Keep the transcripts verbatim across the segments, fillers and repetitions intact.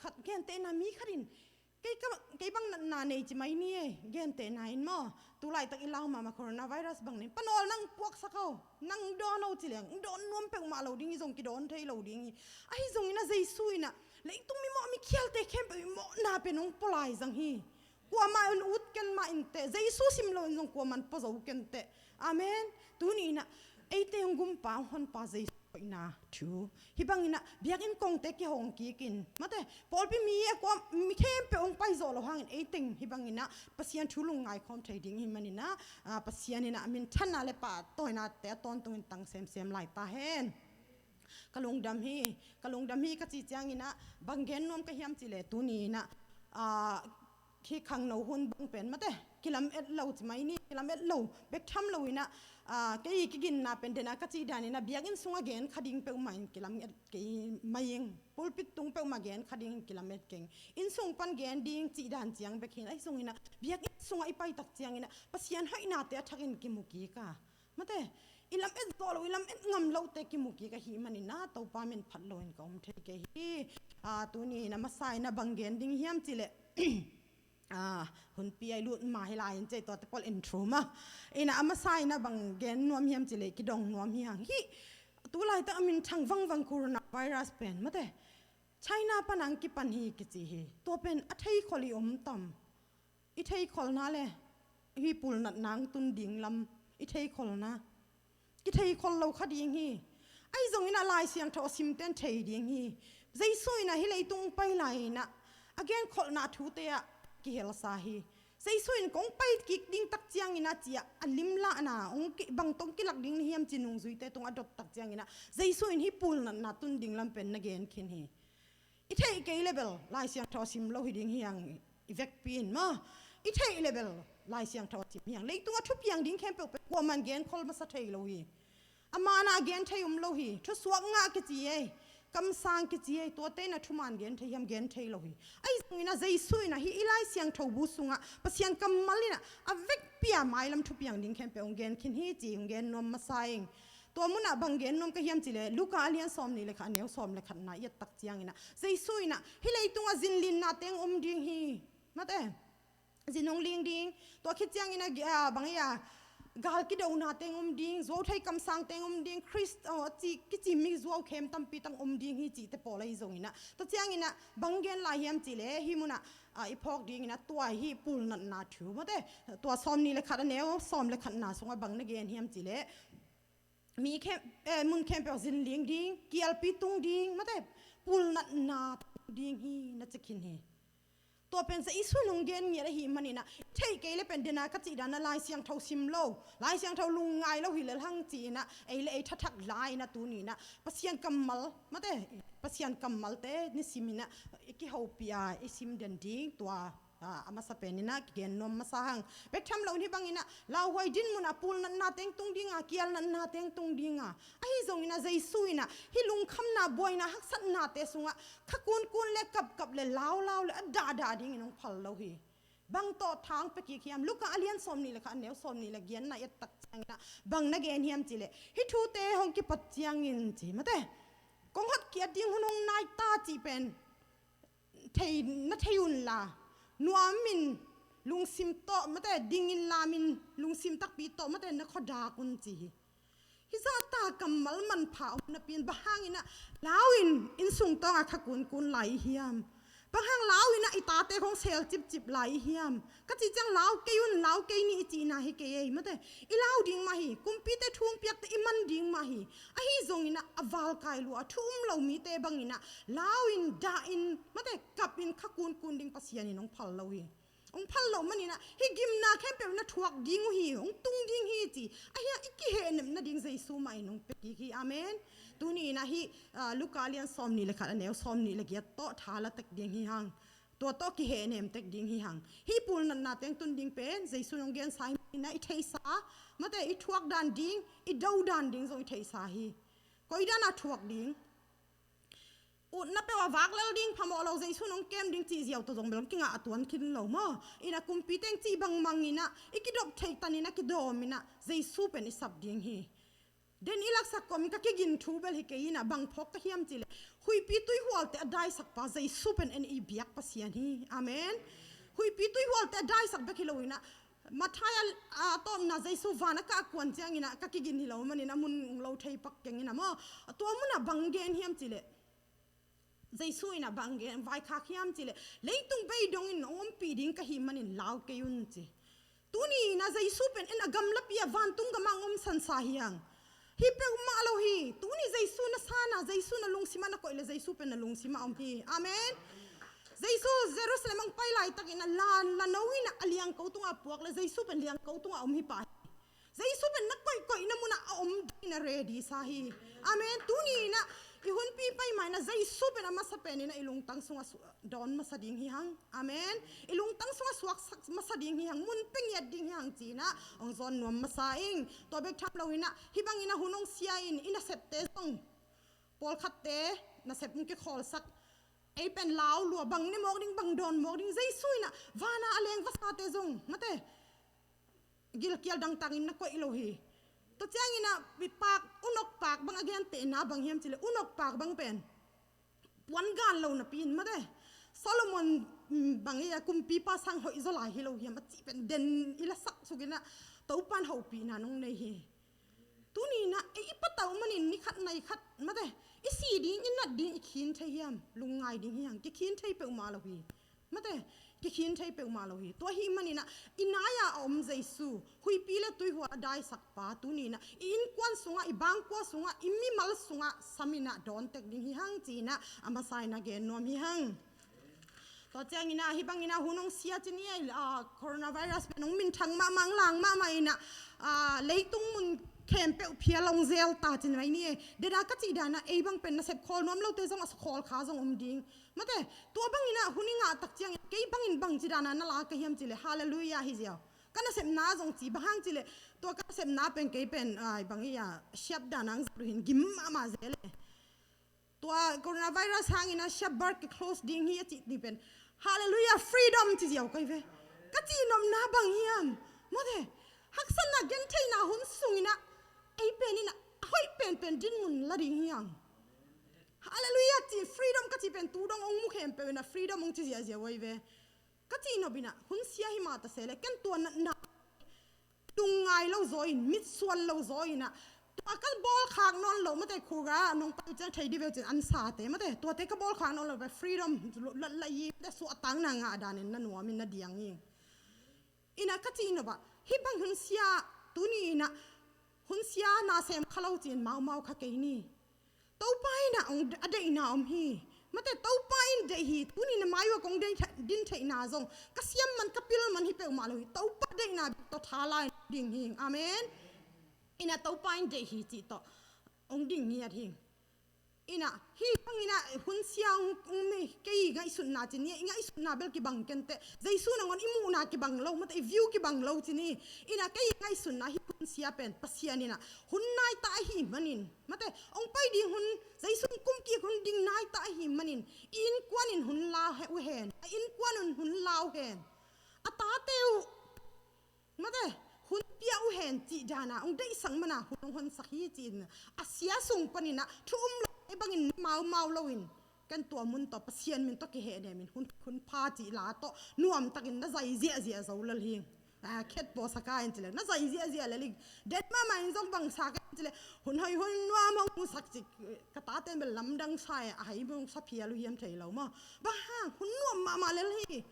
khat, gentehna mi khat in, kei ka, kei bang natna nei ci mai ni e, gentehna in maw, tu laitak i lau mahmah coronavirus bang ni, panawl nang puaksak o, nang dawn o ci leng, dawn nuam peuhmah lo ding hi, zong kidawn thei lo ding hi. Ahi zongin a Jesu in a, leitung mi mawh mi khialte khempeuh i mawhna pen hong pua lai zang hi. Kuamah in ut ken mah inteh, Jesu sim loin zong kuaman pua zo kenteh. Amen. Tuni in a, eite hong gumpa hong honpa Jesu hoihna thu. Hih bangin a, biakinn kongte kihong kikin, mate, pawlpi mi a kuam, mi khempeuh hong pai zawh lo hangin eiteng hih bangin a, Pasian thu lungngai khawm thei ding hi manin a, a, Pasian in a, a minthanna le pahtawinate a tawntungin tang semsem lai ta hen. Ka lungdam hi, ka lungdam hi ka ci ciangin a, bang gen nuam ka hiam cih leh tuni in a, a, khi khangno hun bang pen mate, kilamet lo ci mai ni, kilamet lo bek tham lo in a, a, kei kiginna pen den a ka cih dan in a, biakinn sungah gen kha ding peuhmah in kilamet kei mai ing, pulpit tung peuhmah gen kha ding kilamet keng. Inn sung pan gen ding cih dan ciang bek hi in, ahi zongin a, biakinn sungah i pai tak ciangin a, Pasian hoihnate a thakin kimu kik a. Mate, i lamet zawh lo, i lamet ngam lote kimu kik ahih manin a, Topa min phat loin ka om thei kei hi. A, tuni in a masa in a bang gen ding hiam cih leh, a, hunpi a i lut ma hi lai in cei tuate pawl in thu ma. In a, a masa in a bang gen nuam hiam cih leh, kidong nuam hi hang hi. Tu laitak a minthang vangvang coronavirus pen, mate, China pan ang kipan hi kici hi. Tua pen a theikhol i om tam. I theikholna le hih pulnatna ang tun ding lam i theikholna, kitheikhol lo kha ding hi. Ahi zongin a Lai Siangtho a simten thei ding hi. Jesu in a hih leitung pai lai in a, a genkholhna thute ah kihelsa hi. Jesu in kong pai kik ding tak ciangin a ci a, a limlahna hong ki, bang tawh hong kilak ding na hiam ci nungzuite tung a dot tak ciangin a, Jesu in hih pulnatna tun ding lam pen na gen khin hi. I theih kei le bel Lai Siangtho a sim lo hi ding hi hang, i vekpi in maw. I theih le bel Lai Siangtho a sim hi hang. Leitung a thupiang ding khempeuh pen kuaman genkhol masa thei lo hi. A man a gen thei om lo hi. Thusuak ngah kici ei, kamsang kici ei, tuate in a thuman gen thei hiam, gen thei lo hi. Ahi zongin a Jesu in a hih i Lai Siangtho bu sungah Pasian kammal in a, a vekpi a mailam thupiang ding khempeuh hong gen khin hi ci hong gen nuam masa ing. Tua munah bang gen nuam ka hiam cih leh, Luka a lian sawm nih le khat, a neu sawm le khatna i et tak ciangin a, Jesu in a, hih leitung a zinlinna teng om ding hi. Mate, zin hong ling ding. Tua khit ciangin a, a, bang hi a, gal kidona teng om ding, zuauthei kamsang teng om ding, Khrist, a, ci, kici mi zuau khem tampi tang om ding hi cihte pawl ahi zongin a. Tua ciangin a, bang gen lai hiam cih leh, hih munah, a, i phawk dingin a, tua hih pulnatna thu, mate, tua sawm nih le khat, a neu sawm le khatna sungah bang na gen hiam cih leh, mi khem, eh, mun khempeuh zinling ding, kialpi tung ding, mate, pulnatna tung ding hi na ci khin hi. Tua pen Jesu in hong gen ngiat ahih manin a, theih kei le pen den a ka cih dan a Lai Siangtho sim lo, Lai Siangtho lungngai lo hi lel hang ci in a, ei le ei thathak la in a tuni in a, Pasian kammal, mate, Pasian kammalte nisim in a, i kihopih a, i sim den ding tua. A, a masa pen in a kigen nuam masa hang. Bek tham lo in hih bangin a, lauhuai dinmun a pulnatna teng tung ding a, kialnatna teng tung ding a. Ahi zongin a Jesu in a, hih lungkhamna, buaina, haksatnate sungah kha kunkun le kapkap le laulau le a dahdah dingin hong phal lo hi. Bang tawh tha hong pia kik hiam, Luka a lian sawm nih le khat, a neu sawm nih le giatna i et tak ciangin a, bang na gen hiam cih leh, hih thute hong kipat ciangin ci, mate, kong hot kiat ding hun hong nai ta cih pen thei, na thei un la, nuamin, lungsim tawh, mate, dingin lamin, lungsim takpi tawh, mate, na khuadak un ci hi. Hih zahta kammal manpha om napi in, bang hangin a lau in, inn sung tawngah kha kunkun lai i hiam? Bang hang lau in a i tate khong sel cipcip lai i hiam? Ka cih ciang lau kei un, lau kei ni i cihna hi kei ei, mate. I lau ding mah hi, kumpite thu hong piakte i man ding mah hi. Ahi zongin a, a valkai lua, a thu um lo mite bangin a, lau in, dah in, mate, kap in, kha kunkun ding Pasian in hong phal lo hi. Hong phal lo manin a, hih gimna khempeuh na thuak ding uh hi, hong tung ding hi ci. Ahi a, i kihehnep nading Jesu mah in hong pia kik hi. Amen. Tuni in a hih, ah, Luka lian sawm nih le khat, a neu sawm nih le giat tawh tha la tek ding hi hang. Tua tawh kihehnem tek ding hi hang. Hih pulnatna teng tun ding pen Jesu in hong gensa hi manin a, i theihsa, mate, i thuak dan ding, i do dan ding zong i theihsa hi. Koi dan a thuak ding? Utna peuh a vak lel ding, phamawh lo, Jesu in hong kem ding cih ziau tawh zong bel hong kingah a tuan khin lo maw? In a kumpi teng cih bangmang in a, i kidop theih tan in a kidawm in a, Jesu pen i sap ding hi. Den i laksak kawmin ka kigin thu bel hi kei in a, bang phawk ka hiam cih leh, Huihpi tuihualte a daisakpa Jesu pen en i biak Pasian hi. Amen. Huihpi tuihualte a daisak bek hi lo in ah, Matthai a, a tawpna Jesu van a kah kuan ciangin ah ka kigin hi lo manin a mun ong lo thei pak keng in ah maw. Tua munah bang gen hiam cih leh, Jesu in ah bang gen vaikhak hiam cih leh, leitung bei dongin ong ompih ding ka hih manin lau kei un ci. Tuni in ah Jesu pen en a gamlapi ah vantung gamah ong omsansa hi hang. Hi peuhmah lo hi. Tuni Jesu na san ah, Jesu na lungsim ah na koih leh Jesu pen na lungsim ah om hi. Amen. Jesu Jerusalem ong pai laitakin ah la, la no in ah a liangko tungah puak leh Jesu pen liangko tungah om hi pah hi. Jesu pen na koihkoihna munah a om dingin a ready sa hi. Amen. Tuni in ah i hunpi pai mah in ah Jesu pen a masa pen in ah i lungtang sungah su-, dawn masa ding hi hang. Amen. I lungtang sungah suaksak masa ding hi hang, mun pia ngiat ding hi hang ci-in ah ong zawn nuam masa ing. Tua bek tham lo in ah, hih bangin ah hun ong sia in i nasepte zong, pawlkhatte nasep ong kikhawlsak, ei pen lau lua, bang ne mawk ding, bang dawn mawk ding, Jesu in ah van ah a leng vasate zong, mate, gilkial dangtakin na koih lo hi. Tua ciangin ah, pi pak, unok pak bang a gentehna bang hiam cih leh, unok pak bang pen puan gan lo napi in, mate, Solomon, mm, bang hi a, kumpipa sang hoih zaw lai hi lo hiam a cih pen den i lasak suk in ah, Topa'n hopihna nong nei hi. Tuni in ah ei i patauh manin ni khat nai khat, mate, i si ding, i nat ding i khin thei hiam? Lungngai ding hi hang, kikhin thei peuhmah lo hi. Mate, kikhin thei peuhmah lo hi. Tua hih manin ah i nai-a a om Jesu, huihpi le tuihual a daisakpa, tuni in ah i innkuan sungah, i bangkua sungah, i mimal sungah sam in ah dawn tek ding hi hang ci-in ah a masa in ah gen nuam hi hang. Tua ciangin ah, hih bangin ah hun ong sia ci ni ei, ah, coronavirus pen ong minthang mahmah, ong lang mahmah in ah, ah, leitung mun khempeuh phial ong zel ta ci ni mai ni ei. Dena ka cih dan ah, ei bang pen nasep khawl nuam lote zong a khawl kha zong om ding. Mate, tua bangin ah hun i ngah tak ciangin kei bangin bangci dan ah na la ka hiam cih leh, halleluiah hi ziau. Ka nasepna zong ci, bang hang cih leh, tua ka nasepna pen kei pen, ai, bang hi a, siap dan ah ong zat uh hi in gim mahmah zel e. Tua coronavirus hangin ah shop bar ki close ding hi a cih ni pen, halleluiah, freedom ci ziau ka hi ve. Ka cihnopna bang hiam? Mate, haksatna gentheihna hun sungin ah ei pen in ah a hoih penpen dinmun la ding hi hang. Halleluiah ci, freedom ka cih pen tu dong ong mu khempeuh in ah freedom ong ci ziahziah uh ahi ve. Ka cihnop in ah hun sia hi mah ta se leh, ken tua natna lungngai lo zaw in, mitsuan lo zaw in ah, tua ka bawlkhak nawn lo, mate, khura nong pai ciang thei dih veu cin an sate, mate, tuate ka bawlkhak nawn lo pen freedom la, la hi, mate, suahtakna ngah danin na nuam in na diang hi. In ah ka cihnop ah, hih bang hun sia, tuni in ah hun sia na sem kha lo cin maumau kha kei ni. Topa in ah ong, a deihna om hi. Mate, Topa in deih hi. Tuni na mai uah kong deih tha-, din theihna zong, ka siam man, ka pil man hi peuhmah lo hi. Topa deihna bek tawh tha la in ding hi. Amen. In ah Topa in deih hi cih tawh ong ding ngiat hi. In ah hih bangin ah hun sia ong, ong nei, kei ngaihsutna ci ni, i ngaihsutna bel kibang kenteh. Jesu nangawn i muhna kibang lo, mate, i view kibang lo ci ni. In ah kei ngaihsutna hih hun sia pen Pasian in ah hun nai ta ahih manin, mate, ong pai ding hun, Jesu ong kumkik hun ding nai ta ahih manin, i innkuan in hun la uh hen, a innkuan un hun la uh hen, a tate uh, mate, hun pia uh hen cih dan ah ong deihsak man ah hun ong honsak hi ci-in, a sia sung panin ah thu um lo, ei bangin maumau lo in, ken tua mun tawh Pasian min tawh kihehnem in hun, hun pha cih la tawh nuamtakin na zai ziahziah zo lel hi. Ah, khet pawh sa ka in ci leh, na zai ziahziah lel hi. Det mahmah in zong bang sa ka in ci leh, hun hoih hun nuam ong musak ci, ka tate in bel lamdang sa e, a hai bang sa phial uh hiam thei lo maw. Bang hang, hun nuam mahmah lel hi.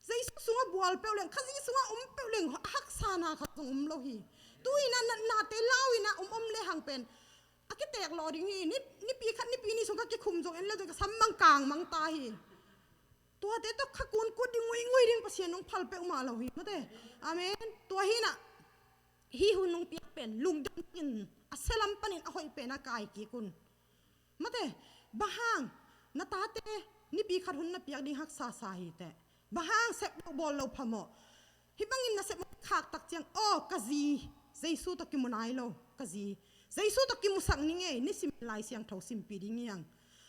Jesu sungah bual peuh leng, Khazih sungah om peuh leng, a haksana khat zong om lo hi. Tu in ah natnate lau in ah om om le hang pen a kitek lawh ding hi. Ni, nipi khat, nipi nih sung ka kikhum zong en le zong ka sam mang kang mang ta hi. Tuate tawh kha kunkut ding, nguingui ding Pasian ong phal peuhmah lo hi, mate. Amen. Tua hi in ah hih hun ong piak pen lungdam in, a sia lam panin a hoih pen a kai kik un. Mate, bang hang, na tate nipi khat hun na piak ding haksa sa hi teh. Bang hang sep lo bawl lo phamawh. Hih bangin nasep khak tak ciang, aw, ka zi, Jesu tawh kimu nai lo, ka zi, Jesu tawh kimusak ning ei, nisim Lai Siangtho simpih ding hi hang.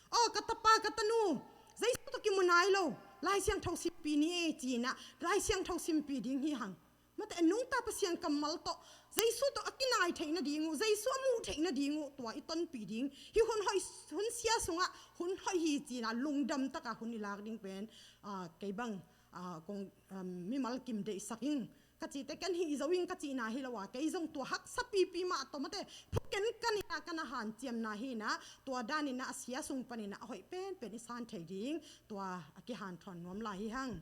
Aw, ka tapa, ka tanu, Jesu tawh kimu nai lo, Lai Siangtho simpih ni ei ci-in ah Lai Siangtho simpih ding hi hang. Mate, a nungta Pasian kammal tawh Jesu tawh a kinai theih nading uh, Jesu a muh theih nading uh, tua i tonpih ding. Hih hun hoih, hun sia sungah hun hoih hi ci-in ah lungdam takah hun i lak ding pen, ah, kei bang, ah, kong, ah, mimal kim deihsak ing ka cihte ken hih zo ing ka cihna hi lo a, kei zong tua haksa pipi mah tawh mate, phuken ka nina ka na hanciamna hi-in ah, tua danin ah a sia sung panin ah a hoih penpen i san thei ding, tua a kihanthawn nuam lai hi hang.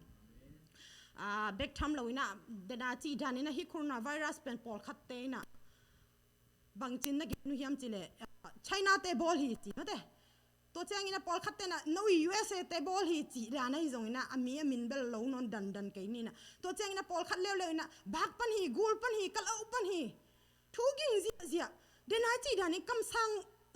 Ah, bek tham lo-in ah, dena cih danin ah hih coronavirus pen pawlkhatte in ah bangci-in na gen uh hiam cih leh, ah, China-te bawl hi ci mate. Tua ciangin ah pawlkhatte in ah no i U S A-te bawl hi cih dan ahi zongin ah a mi a min bel lo nawn dandan kei ni-in ah. Tua ciangin ah pawlkhat leuleu in ah bak pan hi, gul pan hi, kalau pan hi. Thu ging ziahziah. Dena cih danin kamsang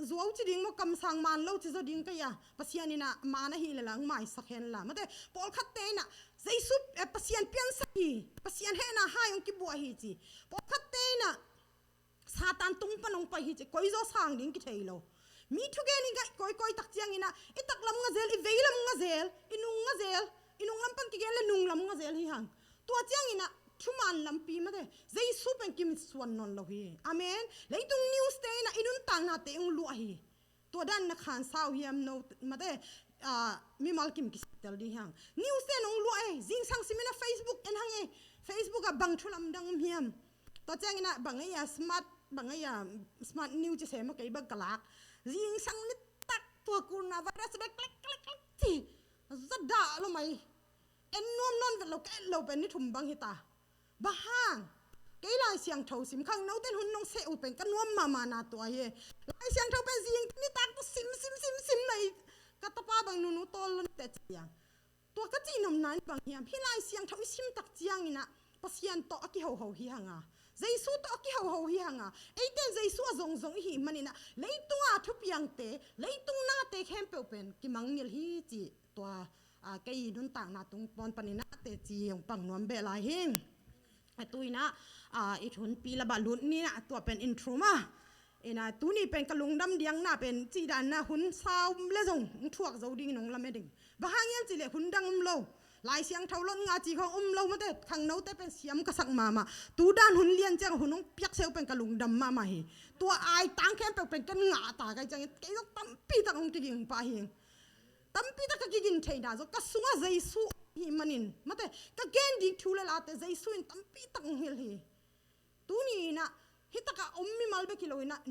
zuau ci ding maw, kamsang man lo ci zaw ding ka hi a. Pasian in ah man ahih leh la hong maisak hen la. Mate, pawlkhatte in ah Jesu, eh, Pasian piansak hi, Pasian hehna hai hong kibuak hi ci. Pawlkhatte in ah Satan tung pan hong pai hi ci, koi zaw sang ding kithei lo. Mi thugen i ngaih kawikawi tak ciangin ah, i taklam nga zel, i veilam nga zel, i nung nga zel, i nunglam pan kigen leh nunglam nga zel hi hang. Tua ciangin ah thuman lampi mate, Jesu pen kimitsuan nawn lo hi. Amen. Leitung news-te in ah i nuntaknate hong luah hi. Tua dan na khansa uh hiam no mate, ah, mimal kim kisittel ding hi hang. News-te in hong luah e, zingsang simin ah Facebook en hang e, Facebook ah bang thu lamdang om hiam. Tua ciangin ah bang ei a smart, bang ei a smart news ci se maw, kei bang ka lak. Zingsang nitak tua coronavirus bek klek klek klek ci. Za dah lo mai. En nuam nawn vet lo, ka et lo pen ni thum bang hi ta. Bang hang? Kei Lai Siangtho sim, khangnote in hun nong seh uh pen ka nuam mahmahna tua hi. Lai Siangtho pen zing nitak tawh sim, sim, sim, sim na hi. Ka tapa bang nunu tawl lo ni teh ci a. Tua ka cih nopna in bang hiam? Hih Lai Siangtho i sim tak ciangin ah Pasian tawh a kihoho hi hang a, Jesu tawh a kihoho hi hang a, eite in Jesu a zongzong i hih manin ah leitung a thupiangte, leitung nate khempeuh pen kimangngilh hi ci. Tua, ah, kei i nuntakna tung pawn panin ah teci hong pang nuam beh lai hi. A tu-in ah, ah, i thunpi labah lut ni-in ah tua pen in thum a. In ah tuni pen ka lungdam diakna pen cih danin ah hun sa om leh zong hong thuak zo dingin hong lamen ding. Bang hang hiam cih leh hun dang om lo. Lai Siangtho lot nga ci khawng om lo mate, khangnote pen siam ka sak mahmah. Tu dan hun lian ciang hun hong piak se uh pen ka lungdam mahmah hi. Tua aitang khempeuh pen ken ngah ta ka hih ciangin kei zong tampi tak hong kiging pah hi. Tampi tak ka kigin theihna zong ka sungah Jesu hih manin mate, ka gen ding thu leh late Jesu in tampi tak hong hilh hi. Tuni-in ah hih takah om mimal bek hi lo-in ah,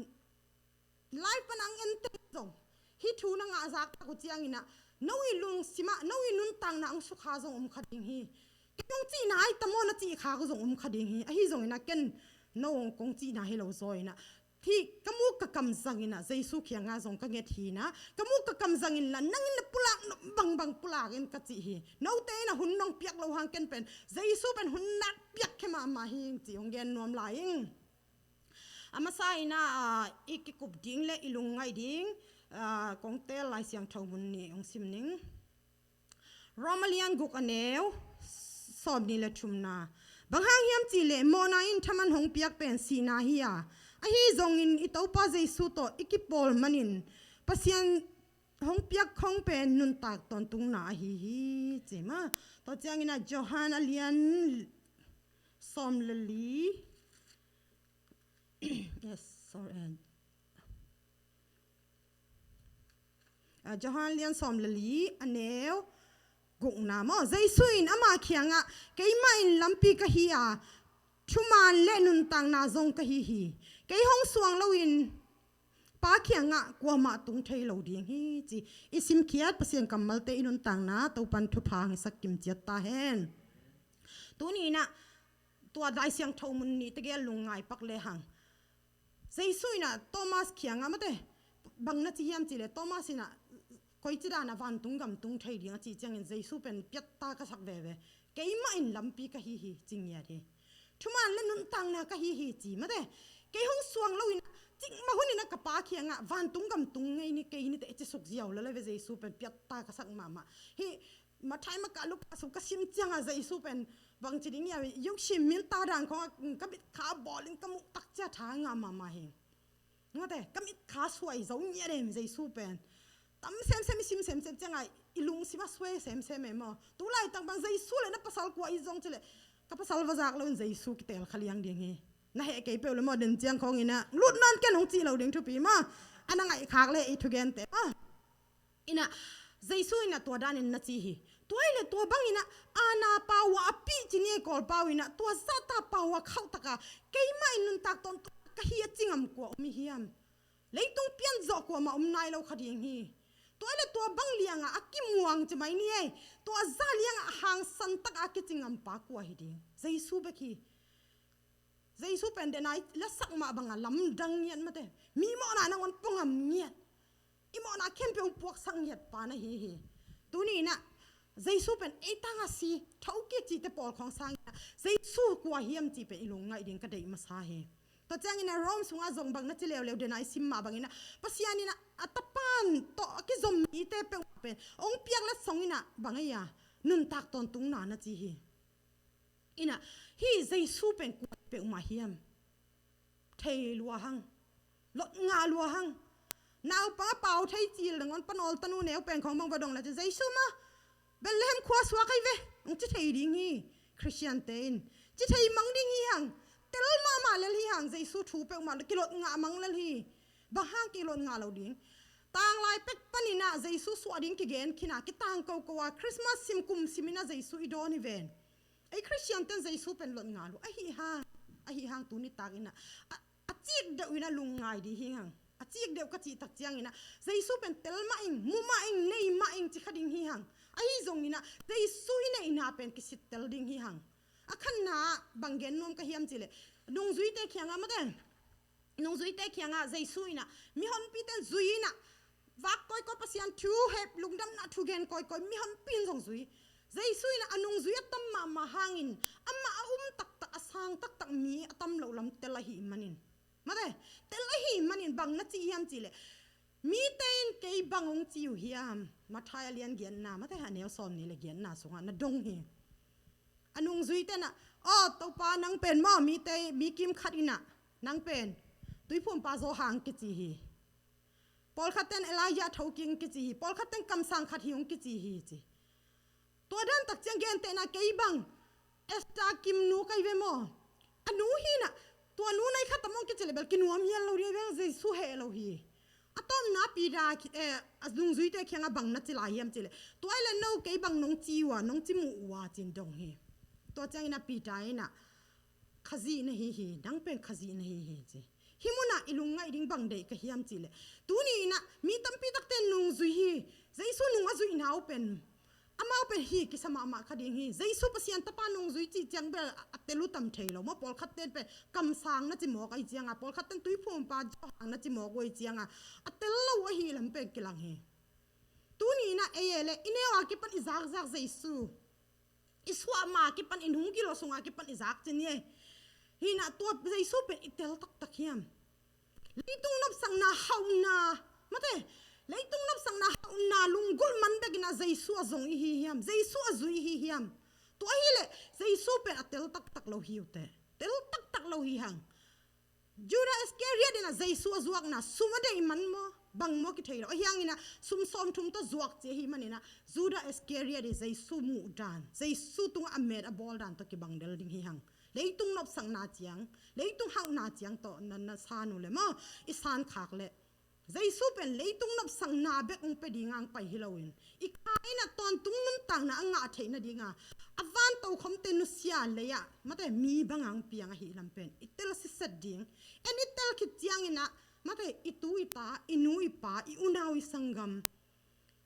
live pan a hong en teng zong hih thu na ngahzak tak uh ciangin ah no i lungsim ah, no i nuntakna hong sukha zong om kha ding hi. Kei hong cihna ahi ta maw na cih khak uh zong om kha ding hi. Ahi zongin ah ken no hong kong cihna hi lo zaw-in ah, hih ka muk ka kam zangin ah Jesu kiangah zong ka nget hi-in ah, ka muk ka kam zangin la nang in na pulak nop bangbang pulak in ka cih hi. Note in ah hun nong piak loh hang ken pen Jesu pen hun nak piak khia mahmah hi ing cih hong gen nuam lai ing. A masa-in ah, ah, i kikup ding leh i lungngaih ding, ah, kong teel Lai Siangtho mun nih hong sim ning. Rom a lian guk a neu sawmnih leh thumna. Bang hang hiam cih leh mawhna in thaman hong piak pen sihna hi a, ahi zongin i Topa Jesu tawh i kipawl manin Pasian hong piak khong pen nuntak tawntungna ahi hi ci maw. Tua ciangin ah Johan a lian sawm leh li. Yes, sorry. Ah, Johan lian sawm leh li a neu gukna maw. Jesu in ama kiangah, "Keimah in lampi ka hi a, thuman leh nuntakna zong ka hi hi. Kei hong suang loin Pa kiangah kuamah tung thei lo ding hi," ci. I simkhiat Pasian kammalte i nuntakna Topan thupha hong hisak kim ciat ta hen. Tuni-in ah tua Lai Siangtho mun nih tegel lungngai pak lehang, Jesu in ah Thomas kiangah mate, bang na ci hiam cih leh, Thomas in ah, "Koici dan a vantung gam tung thei ding?" a cih ciangin Jesu pen piatta ka sak veve. "Keimah in lampi ka hi hi," ci ngiat hi. "Thuman leh nuntakna ka hi hi," ci mate. "Kei hong suang loin ah cikmah hunin ah ka Pa kiangah vantung gam tung ngei ni kei ni teh," ci suk ziau lel a ve. Jesu pen piatta ka sak mahmah hi. Matthai, Marka, Luka sung ka sim ciangah Jesu pen bangci ding hiam, yuksim minta dan khawngah ka mitkha bawlin ka muh tak ciang tha ngah mahmah hi. Ngate, ka mitkha suai zo ngiat em Jesu pen. Tam semsem i sim semsem ciangah i lungsim a suai semsem em maw. Tulaitak bang Jesu leh na pasal kua i zong cih leh, ka pasal va zak loin Jesu kiteel kha liang ding hi. Na heh kei peuh le maw, den ciang khawng inah lut nan ken hong cih lo ding thupi maw. A na ngaih khak le i thugente maw. Inah Jesu inah tua danin na ci hi. Tua ile tua bang inah aana pau a pih ci ni ei, Kawlpau inah tua zahta pau a khauh taka keimah in nuntak tawntung ka hi a ci ngam kua om i hiam? Leitung pian zawh kuamah om nai lo kha ding hi. Tua ile tua bang lianga a kimuang ci mai ni ei. Tua zah lianga a hangsan taka a kici ngampa kua hi ding? Jesu bek hi. Jesu pen dena i lasak mah banga lamdang ngiat mate. Mi mawhna nangawn pua ngam ngiat. I mawhna khempeuh hong puaksak ngiat pa na hi hi. Tuni inah Jesu pen ei tanga si thokik cihte pawl khawng sang inah Jesu kua hiam cih pen i lungngaih ding ka deih masa hi. Tua ciang inah Rome sunga zong bang na ci leuleu dena i sim mah bang inah Pasian inah a tapan tawh a kizom mite peuhmah pen hong piak letsong inah bang ei a nuntak tawntungna na ci hi. Inah hih Jesu pen kua peuhmah hiam? Thei lua hang. Lot ngah lua hang. Naupang a pau thei cil nangawn panawl tanu neu pen khawng bang va dong la ci Jesu mah Bethlehem khua suak ei ve hong ci thei ding hi. Khristiante in ci thei mang ding hi hang. Tel mahmah lel hi hang. Jesu thu peuhmah kilot ngah mang lel hi. Bang hang kilot ngah lo ding? Tanglai pek paninah Jesu suah ding kigen khinah kitang koko a Christmas sim kum siminah Jesu i dawn hi ven. Ei Khristianten Jesu pen lot ngah lo ahi hang, ahi hang tuni takinah a, a cik deuh inah lungngai ding hi hang. A cik deuh ka cih tak cianginah Jesu pen tel mah ing, mu mah ing, nei mah ing ci kha ding hi hang. Ahi zonginah Jesu i neihna pen kisittel ding hi hang. A khatna bang gen nuam ka hiam cihleh nungzuite khiangah mate. Nungzuite khiangah Jesu inah mihonpite in zui inah vak kawikawi, Pasian thu hep, lungdamna thugen kawikawi, mihonpi in zong zui. Jesu inah a nungzui a tam mahmah hangin amah a um taktak, a sang taktak mi a tam loh lam tel ahih manin. Mate, tel ahih manin bang na ci hiam cihleh mite in kei bang hong ci uh hiam? Matthai a lian giatna mate a neu sawm nih le giatna sungah na dong hi. A nungzuite inah, aw Topa, nang pen maw mite, mi kim khat inah nang pen tuiphumpa Johan kici hi. Pawlkhatten Elijah thokik kici hi. Pawlkhatten kamsang khat hi hong kici hi ci. Tua dan tak ciang gentehna kei bang Esther kim nu kai ve maw? A nu hinah tua nu nai khat tam hong kici le bel kinuam hial lo ding ve, Jesu heh lo hi. A tawpna Peter a nungzuite khiangah bang na ci lai hiam cihleh tua ile no kei bang nong ci uh a nong ci muh uh a cin dong hi. Tua cianginah Peter inah Khazih na hi hi, nang pen Khazih na hi hi ci. Hih munah i lungngaih ding bang deih ka hiam cihleh tuni inah mi tampi takte nungzui hi. Jesu nung a zuihna uh pen amau pen hi kisa mahmah kha ding hi. Jesu Pasian Tapa nungzui cih ciang bel a tel uh tam thei lo maw? Pawlkhatte pen kamsang na ci mawk ahi cianga, pawlkhatten tuiphumpa Johan na ci mawk uh ahi cianga a tel lo ahi lam pen kilang hi. Tuni inah ei e le i neu a kipan i zakzak Jesu, i suah ma kipan, i nung gilo sunga kipan i zak ci ni e. Hinah tua Jesu pen i tel taktak hiam? Leitung nopsakna hauhna mate, leitung nopsakna hauhna lunggulh man bekinah Jesu a zong i hi hiam? Jesu a zui i hi hiam? Tua ahileh Jesu pen a tel taktak lo hi uh teh. Tel taktak lo hi hang. Judah Iscariot inah Jesu a zuakna sum a deih man maw bang maw kithei lo. Ahi hanginah sum sawmthum tawh zuak ci ahi maninah Judah Iscariot i Jesu muh dan, Jesu tungah a met a bawl dan tawh kibang del ding hi hang. Leitung nopsakna ciang, leitung hauhna ciang tawh na, na san uh le maw, i san khak leh Jesu pen leitung nopsakna bek hong pia dinga hong pai hi loin i kha inah tawntung nuntakna a ngah theih nadinga a van tokhomte nusia lei-ah mate mi banga hong piang ahi lam pen i tel siset ding. En i tel khit cianginah mate i tu i ta, i nu i pa, i unau i sanggam,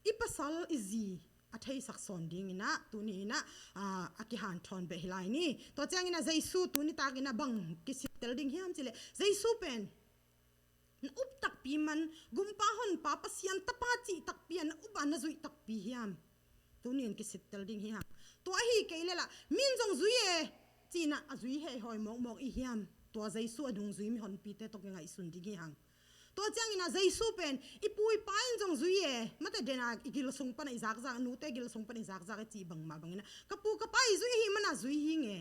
i pasal i zi a theisak sawn dinginah tuni inah a kihanthawn beh hi lai ni. Tua cianginah Jesu tuni takinah bang kisittel ding hiam cihleh Jesu pen na up takpi man, gumpa honpa Pasian Tapa cih takpi a na up a na zuih takpi hiam? Tuni in kisittel ding hi hang. Tua ahi kei lela min zong zui e cinah a zui heihawi mawkmawk i hiam? Tua Jesu a nungzui mihonpite tawh kingaihsun ding hi hang. Tua cianginah Jesu pen i pu i pa in zong zui e, mate dena i gil sung pana i zakzak, nute gil sung pana i zakzak i cih bangmah banginah ka pu ka pa i zui ahi mana zui hi nge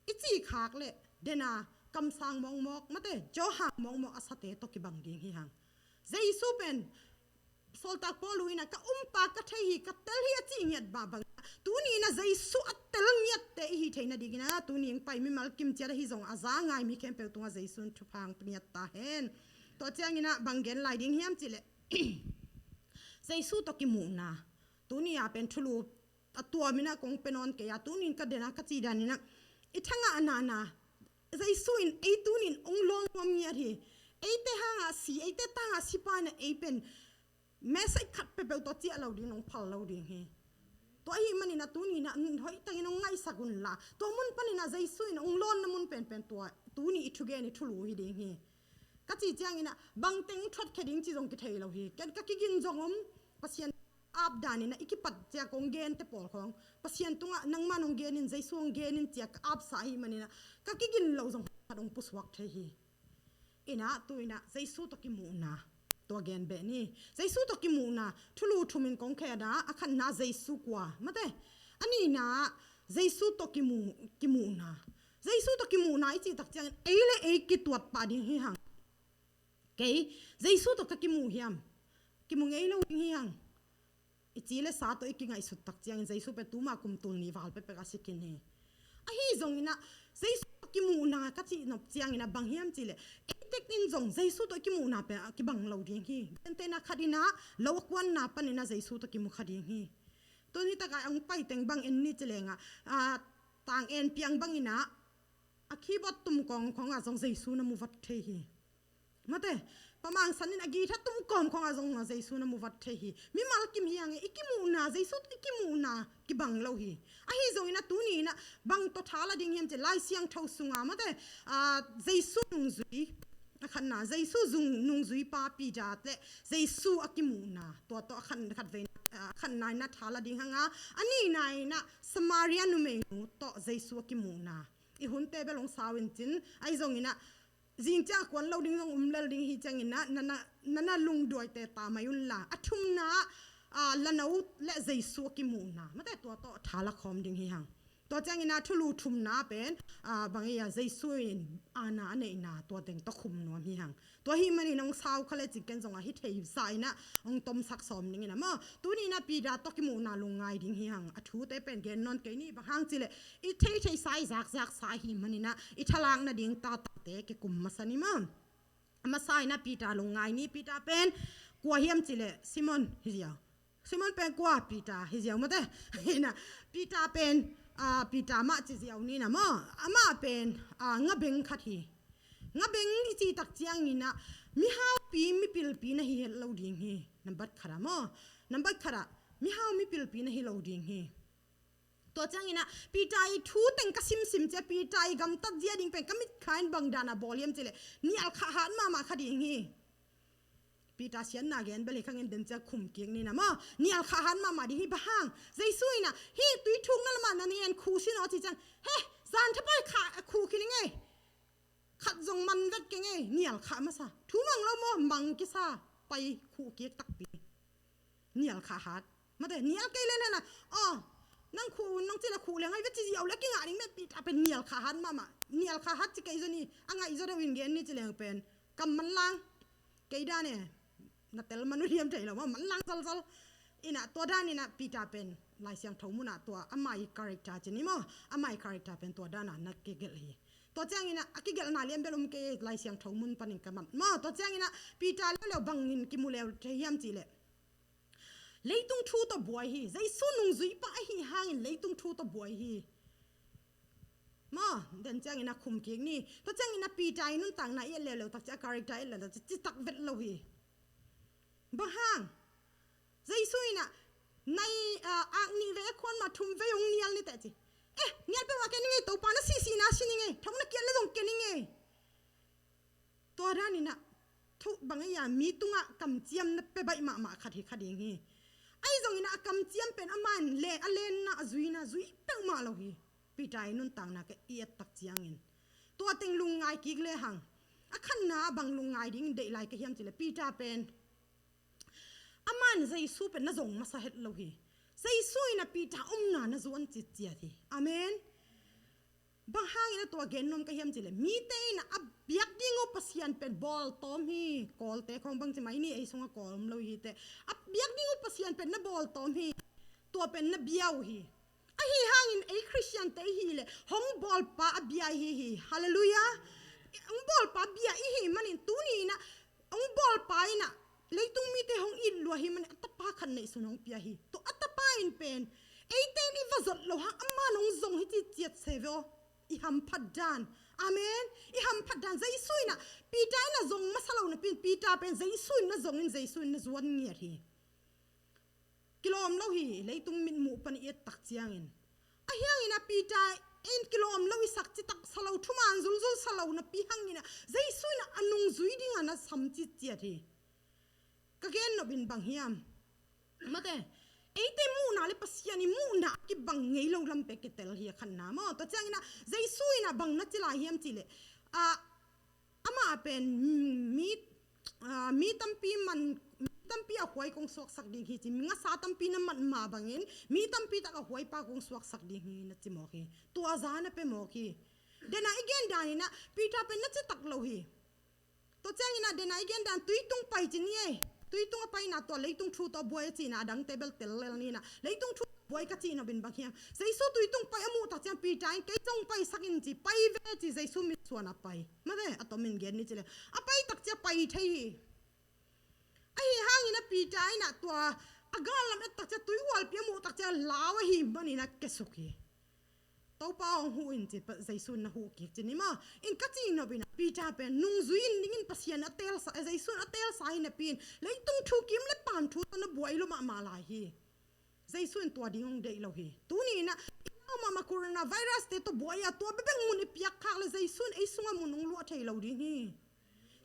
i cih khak leh dena kamsang mawkmawk mate Johan mawkmawk a sate tawh kibang ding hi hang. Jesu pen sawltak Paul uh inah ka umpa ka thei hi, ka tel hi a cih ngiat bah bangin tuni inah Jesu a tel ngiatte i hih theihna dingin ah tuni hong pai mimal kim ciat ahi zong a za ngai mi khempeuh tungah Jesu in thupha hong pia ta hen. Tua ciangin ah bang gen lai ding hiam cih leh Jesu tawh kimuhna. Tuni a pen thulu a tuam in ah kong pia nawn kei a, tuni in ka den a ka cih dan in ah i thangah a nana Jesu in ei tuni in hong lawn nuam ngiat hi. Eite hangah si, eite tangah si pa in ah ei pen message khat peuhpeuh tawh ciah lo ding, hong phal lo ding hi. Tua ahih manin ah tuni in ah hoih takin hong ngaihsak un la, tua mun panin ah Jesu in hong lawnna mun penpen tua tuni i thugen i thulu hi ding hi. Ka cih ciangin ah bang teng thuat khia ding cih zong kithei lo hi. Ken ka kigin zong om, Pasian ap dan in ah i kipat ciang kong gente pawl khawng Pasian tungah nangman hong gen in, Jesu hong gen in ci-a ka apsa ahih manin ah ka kigin loh zong khat hong pusuak thei hi. In ah tu in ah Jesu tawh kimuhna tua gen beh ni. Jesu tawh kimuhna thulu thum in kong khen a, a khatna Jesu kua, mate, a nihna Jesu tawh kimu, kimuhna. Jesu tawh kimuhna i cih tak ciangin ei le ei kituat pah ding hi hang. Kei Jesu tawh ka kimuh hiam? Kimu ngei lo ding hi hang. I ci le sa tawh i kingaihsut tak ciangin Jesu pen tuma kum tul nih val pekpek a si khin hi. Ahi zongin ah Jesu tawh kimuhna ka cih nop ciangin ah bang hiam cih leh ei tek in zong Jesu tawh i kimuhna pen a kibang lo ding hi. Gentehna khat in ah lo a kuanna panin ah Jesu tawh kimu kha ding hi. Tuni takah hong pai teng bang en ni ci leng ah, ah, tang en piang bangin ah a keyboard tum kawng khawngah zong Jesu na mu vat thei hi. Mate, pamang san in a guitar tum kawm khawngah zong Jesu na mu vat thei hi. Mimal kim hi hang e, i kimuhna, Jesu i kimuhna kibang lo hi. Ahi zongin ah tuni in ah bang tawh tha la ding hiam cih leh Lai Siangtho sungah, mate, ah, Jesu nungzui, a khatna Jesu zung nungzuipa Peter le Jesu a kimuhna, tua tawh a khat, khatvei, ah, a khatna in ah tha la ding hang a, a nihna in ah Samaria numeinu tawh Jesu a kimuhna. I hunte bel hong sau in cin, ahi zongin ah zing ciang a kuan lo ding zong um lel ding hi ciangin ah na, na, na, na lungduaite ta mai un la. A thumna ah, ah, lano le Jesu a kimuhna, mate, tua tawh tha la khawm ding hi hang. Tua ciangin ah thulu thumna pen, ah, bang ei a Jesu in aana a neihna tua teng tawh khum nuam hi hang. Tua ahih manin hong sau kha le cin ken zong a hi thei sa in ah hong tomsak sawm dingin ah maw. Tuni in ah Peter tawh kimuhna lungngai ding hi hang. A thute pen gen nawn kei ni, bang hang cih leh i theithei sa, i zakzak sa ahih manin ah i thalak nading tatate kikum masa ni maw. A masa in ah Peter lungngai ni. Peter pen kua hiam cih leh Simon hi ziau. Simon pen kua? Peter hi ziau, mate. In ah Peter pen, ah, Peter mah ci ziau ni na maw. Amah pen, ah, ngabeng khat hi. Ngabeng i cih tak ciangin ah mihaupi mipilpi na hi het lo ding hi. Nambat khat ah maw. Nambat khat ah mihau mipilpi na hi lo ding hi. Tua ciangin ah Peter i thu teng ka simsim ciang, Peter i gamtat zia ding pen ka mitkha in bang dan a bawl hiam cih leh nial khah hat mahmah kha ding hi. Peter siatna gen bel hi khang in, den ciang khum kik ni na maw. Nial khah hat mahmah ding hi. Bang hang? Jesu in ah hih tui thukna lamah na ngen khu sin aw ci ciang, he, zan thapai khah khu khin ing ei. Khat zong man vet keng ei, nial khah masa. Thu mang lo maw, mang kisa, pai khuh kik takpi. Nial khah hat. Mate, nial kei len hen a, aw, nang khuh, nang cina khuh leng ai vet ci ziau le kingah ding meh. Peter pen nial khah hat mahmah. Nial khah hat ci kei zaw ni, a ngaih zaw deuh in gen ni ci leng pen kam manlang. Kei dan e, na tel man uh hiam thei lo maw, manlang zalzal. In ah tua dan in ah Peter pen Lai Siangtho mun ah tua ama i character ci ni maw, ama i character pen tua dan a na kigelh hi. Tua ciangin ah a kigelhna lian bel um kei, Lai Siangtho mun panin ka mat maw. Tua ciangin ah Peter leuleu bangin kimu leu thei hiam cih leh leitung thu tawh buai hi. Jesu nungzuipa ahi hangin leitung thu tawh buai hi. Maw, den ciangin ah khum kik ni. Tua ciangin ah Peter i nuntakna i et leuleu tak ciang, a character i et leuleu tak ciang, citak vet lo hi. Bang hang? Jesu in ah nai, ah, ak nih vei a khuan mah thum vei hong nial ni teh ci. Eh, nial peuhmah ken ing ei, Topa na sihsihna sin ing ei, tho na kiat le zong ken ing ei. Tua dan in ah thu bang ei a mi tungah kamciamna pia baih mahmah khat hi kha ding hi. Ahi zongin ah a kamciam pen a man le a lenna, a zuina zui peuhmah lo hi. Peter i nuntakna ka i et tak ciangin tua teng lungngai kik le hang. A khatna bang lungngai ding deih lai ka hiam cih leh Peter pen a man Jesu pen na zong masa het lo hi. Jesu in ah Peter omna na zuan citciat hi. Amen. Bang hangin a tua gen nuam ka hiam cih leh mite in ah a biak ding uh Pasian pen bawltawm hi. Kawlte khawng bang ci mai ni, ei sungah kawl om lo hi teh. A biak ding uh Pasian pen na bawltawm hi. Tua pen na bia uh hi. A Ahi hangin ei Khristiante i hih leh hong bawlpa a bia i hi hi. Halleluiah. Hong bawlpa bia i hih manin tuni in ah hong bawlpa in ah leitung mite hong it lua hi manin a tapa khat neihsun hong pia hi. Tua a tapa in pen eite in i va zot loh hang amah in hong zong hi ci ciat se ve aw. I hamphat dan. Amen. I hamphat dan. Jesu in ah Peter in a zong masa lo napi in Peter pen Jesu in na zong in Jesu in na zuan ngiat hi. Kilawm lo hi, leitung mitmuh pan i et tak ciangin. Ahi hangin ah Peter in kilawm lo i sak citak sa lo, thuman zulzul sa lo napi hangin ah Jesu in ah a nungzui ding a na sam citciat hi. Ka gen nop in bang hiam? Mate, eite muhna le Pasian i muhna kibang ngei lo lam pek kitel hi a khatna maw. Tua ciangin ah Jesu in ah bang na ci lai hiam cih leh, ah, amah pen mi, ah, mi tampi man, mi tampi a huai kong suaksak ding hi ci, mi ngasa tampi na mat mah bangin mi tampi tak a huaipa kong suaksak ding hi na ci mawk hi. Tua za na pia mawk hi. Dena i gen dan in ah Peter pen na citak lo hi. Tua ciangin ah dena i gen dan tui tung pai ci ni ei. Tui tung a paina tua leitung thu tawh buai a cihna a dangte bel tel lel ni in ah leitung thu buai ka cih nop in bang hiam? Jesu tui tung pai a muh tak ciang Peter in kei zong paisak in ci, pai ve ci, Jesu mitsuan a pai. Mate, a tomin gen ni ci le a pai tak ciang pai thei hi. Ahi hangin ah Peter in ah tua a gal lam et tak ciang tui hualpi a muh tak ciang lau ahi manin ah kiasuk hi. Topa hong huh in ci, Jesu in na huh kik ci ni maw. In ka cih nop in ah Peter pen nungzui in dingin Pasian a teelsa, Jesu in a teelsa hi napi in leitung thu kim le paam thu tawh na buai lua mahmah lai hi. Jesu in tua ding hong deih lo hi. Tuni in ah i nau mahmah coronavirus te tawh buai a tua bekbek mun i piak khak le Jesu in ei sungah mun hong luah thei lo ding hi.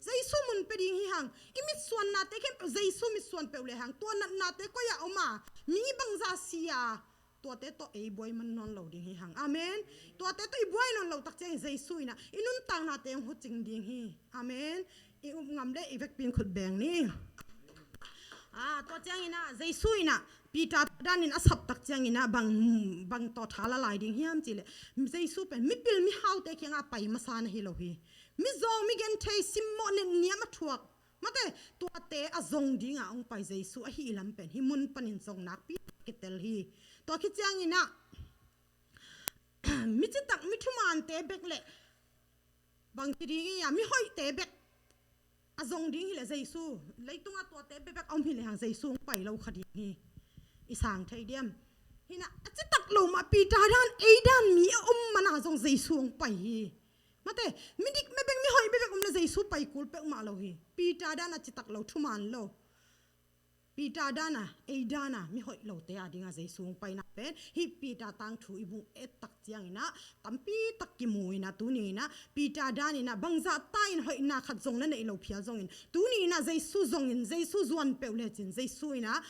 Jesu mun pia ding hi hang. I mitsuannate khempeuh Jesu mitsuan peuh le hang tua natnate koi ah om a, mi bangzah si a, tuate tawh ei buai man nawn lo ding hi hang. Amen. Tuate tawh i buai nawn lo tak ciangin Jesu in ah i nuntaknate hong hucing ding hi. Amen. I up ngam le i vekpi in khut beng ni. Ah, tua ciangin ah Jesu in ah Peter danin a sap tak ciangin ah bang, bang tawh tha la lai ding hiam cih leh Jesu pen mipil mihaute kiangah a pai masa na hi lo hi. Mizawng, migenthei, simmawh, netniam a thuak, mate, tuate a zong dingah hong pai Jesu ahih lam pen hih mun panin zong nakpi kitel hi. Tua khit ciangin ah mi citak, mi thumaante bek le bang ci ding hi a, mi hoihte bek a zong ding hi leh Jesu, leitungah tuate bekbek a om hi lehang Jesu hong pai lo kha ding hi. I sang thei diam? Hi in ah a citak lo mah Peter dan, ei dan mi a om mana zong Jesu hong pai hi. Mate, midik bekbek, mihoih bekbek om le Jesu pai kul peuhmah lo hi. Peter dan a citak lo, thuman lo. Peter dan a, ei dan a, mihoih lote a dingah Jesu hong paina pen hih Peter tangthu i bung et tak ciangin ah tampi tak kimu in ah tuni in ah Peter dan in ah bangzah ta in hoihna khat zong na neih lo phial zongin tuni in ah Jesu zongin, Jesu zuan peuh lecin Jesu in ah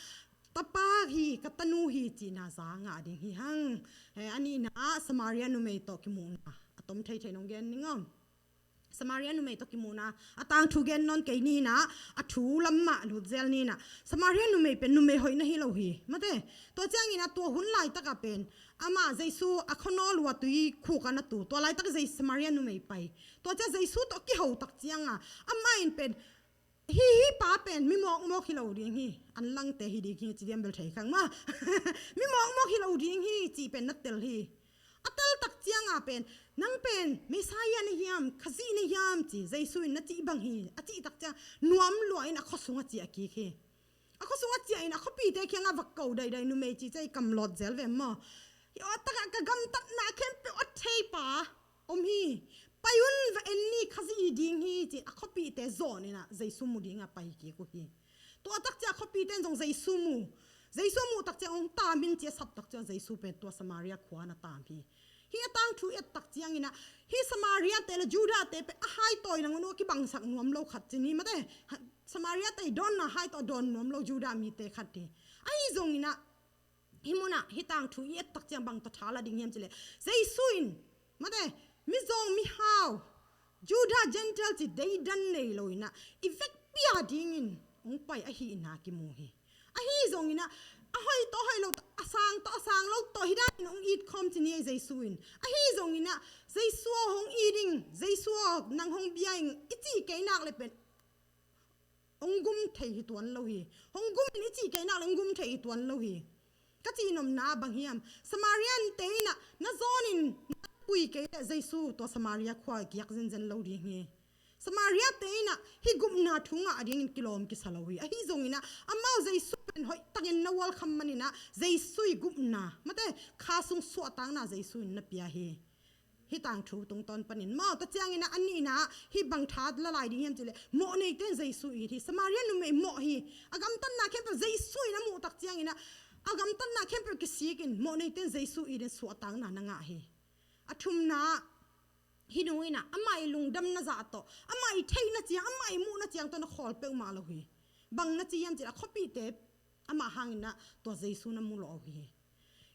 tapa hi, ka tanu hi cihna za ngah ding hi hang. Eh, a nihna ah Samaria numei tawh kimuhna a tom theithei nong gen ning aw. Samaria numei tawh kimuhna a tangthu gen nawn kei ni in ah a thu lam mah lut zel ni in ah. Samaria numei pen numei hoih na hi lo hi. Mate, tua ciangin ah tua hun laitakah pen amah Jesu a khuanawl uh a tui khuk ah na tu, tua laitak Samaria numei pai. Tua ciang Jesu tawh kiho tak ciangah amah in pen hih, hih pa pen mi mawkmawk hi lo ding hi, an langte hi ding hi ci diam bel thei khang maw. Mi mawkmawk hi lo ding hi cih pen na tel hi. A tel tak ciangah pen nang pen Messiah na hiam, Khazih na hiam ci Jesu in na cih bang hi a cih tak ciang nuam lua in a khuasung a ciah kik hi. A khuasung a ciah in a khuapite kiangah va ko daidai, numei ci ciah i kam lawt zel ve maw? Hi aw, takah ka gamtatna khempeuh a thei pa om hi. Pai un, va en ni, Khazih hi ding hi ci a khuapite zawn in ah Jesu mu dingah pai kik uh hi. Tua tak ciah khuapite in zong Jesu mu. Jesu muh tak ciang hong taam in ci a sap tak ciang Jesu pen tua Samaria khua na taam hi. Hih a tangthu et tak ciangin ah hih Samaria te le Judah te pen a haitawi nangawn uh a kibangsak nuam lo khat ci ni mate. Samaria te i dawnna haitawi dawn nuam lo Judah mite khat hi. Ahi zongin ah hih munah hih tangthu i et tak ciang bang tawh tha la ding hiam cih leh Jesu in mate, mizawng mihau, Judah Gentile ci deidan nei lo in ah i vekpi a dingin hong pai ahihna kimu hi. Ahi zongin ah a hoih tawh hoih lo tawh, a sang tawh a sang lo tawh hi danin hong it khawm ci ni ei Jesu in. Ahi zongin ah Jesu aw hong it ing, Jesu aw nang hong bia ing i cih kei nak le pen hong gum thei hi tuan lo hi. Hong gum in i cih kei nak le hong gum thei hi tuan lo hi. Ka cih nopna bang hiam? Samaria-te in ah na zawnin na pui kei leh Jesu tua Samaria khua giak zenzen lo ding hi. Samaria-te in ah hih gupna thu ngah dingin kilawm kisa lo hi. Ahi zongin ah amau Jesu pen hoih takin na welcome manin ah Jesu ii gupna, mate, kha sung suahtakna Jesu in na pia hi. Hih tangthu tungtawn panin maw, tua ciangin ah a nihna ah hih bang tha la lai ding hiam cih leh, mawh neite in Jesu it hi. Samaria numei mawh hi. A gamtatna khempeuh Jesu in a muh tak ciangin ah, a gamtatna khempeuh kisik in mawh neite in Jesu it in suahtakna na ngah hi. A thumna ah hih nu in ah amah ii lungdamna zah tawh, amah ii theihna ciang, amah ii muhna ciang tawh na khawl peuhmah lo hi. Bang na ci hiam cih leh, a khuapihte amah hangin ah tua Jesu na mu lawh uh hi.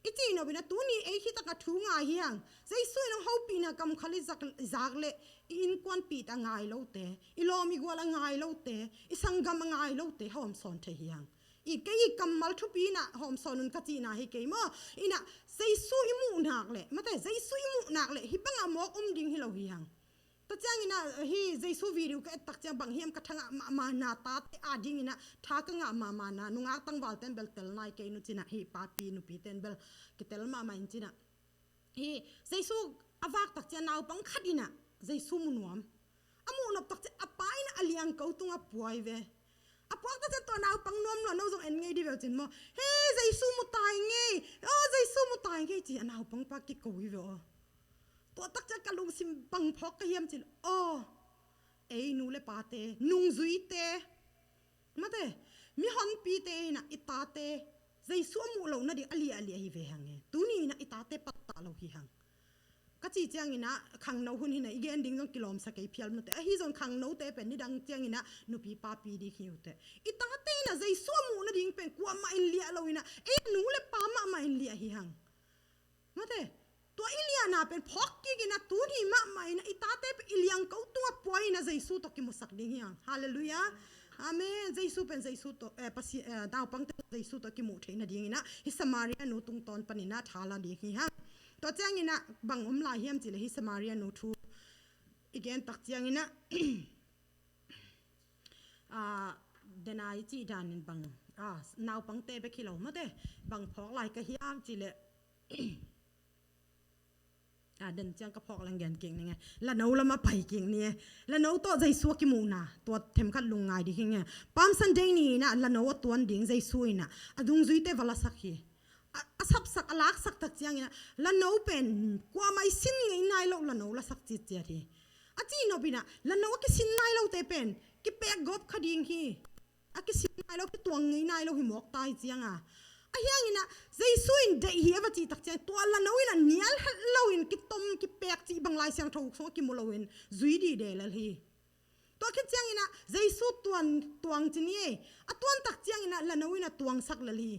I cih nopin ah tuni ei khit tak a thu ngai hi hang. Jesu in hong hopihna kamkhal i zak, i zak leh i innkuanpihte a ngai lote, i lawm i gual a ngai lote, i sanggam a ngai lote hawmsawn thei hi hang. I kei ii kammal thupi in ah hawmsawn un ka cihna hi kei maw. In ah Jesu i muh nak leh, mate, Jesu i muh nak leh hih bangah mawk om ding hi lo hi hang. Tua ciangin ah hih Jesu video ka et tak ciang bang hiam ka thangah mahmahna, tate adingin ah tha ka ngah mahmahna, nungak tangvalte in bel tel nai kei nu cin ah, hih papi nupite in bel kitel mahmah in cin ah. Hih Jesu a vak tak ciang naupang khat in ah Jesu mu nuam. A muh nop tak ciang a pa in ah a liangko tungah puai ve. A puak tak ciang tua naupang nuam lua, no zong en ngei dih ve uh cin maw. He, Jesu mu tai ngei. Aw, Jesu mu tai ngei ci a naupang pa kiko hi ve aw. Tua tak ciang ka lungsim bang phawk ka hiam cih leh, aw, ei nu le pate, nungzuite, mate, mihonpite in ah i tate Jesu a muh loh nading a liah a liah hi ve hang e. Tuni in ah i tate pattah lo hi hang. Ka cih ciangin ah khangno hun hi in ah i gen ding zong kilawmsa kei phial, mate. Ahi zong khangnote pen nidang ciangin ah nupi papi ding hi uh teh. I tate in ah Jesu a muh nading pen kuamah in liah lo in ah, ei nu le pa mahmah in liah hi hang. Mate, tua i liahna pen phawk kik in ah tuni mahmah in ah i tate pen i liangko tungah puai in ah Jesu tawh kimusak ding hi hang. Halleluiah. Amen. Jesu pen Jesu tawh, eh, Pasi-, eh, naupangte Jesu tawh kimuh theih nadingin ah hih Samaria nu tungtawn panin ah tha la ding hi hang. Tua ciangin ah bang om lai hiam cih leh hih Samaria nu thu i gen tak ciangin ah, ah, denai cih danin bang, ah, naupangte bek hi lo, mate, bang phawk lai ka hiam cih leh, ah, den ciang ka phawk leng gen kik ning e. Lano lamah pai kik ni e. Lano tawh Jesu a kimuhna, tua themkhat lungngai ding hi ing e. Palm Sunday ni in ah lano a tuan ding Jesu in ah a dungzuite va lasak hi. A, a sapsak, a laksak tak ciangin ah lano pen kuamah i sin ngei nai loh lano lasak citciat hi. A cih nopin ah lano a kisin nai lote pen kipek gawp kha ding hi. A kisin nai lo, kituang ngei nai lo hi mawk ta hi ciang a. Ahi hangin ah Jesu in deih hi a va cih tak ciang tua lano in ah nial het lo in kitom kipek cih bang Lai Siangtho sungah kimu lo in zui dide lel hi. Tua khit ciangin ah Jesu tuang, tuang ci ni e. A tuan tak ciangin ah lano in ah tuangsak lel hi.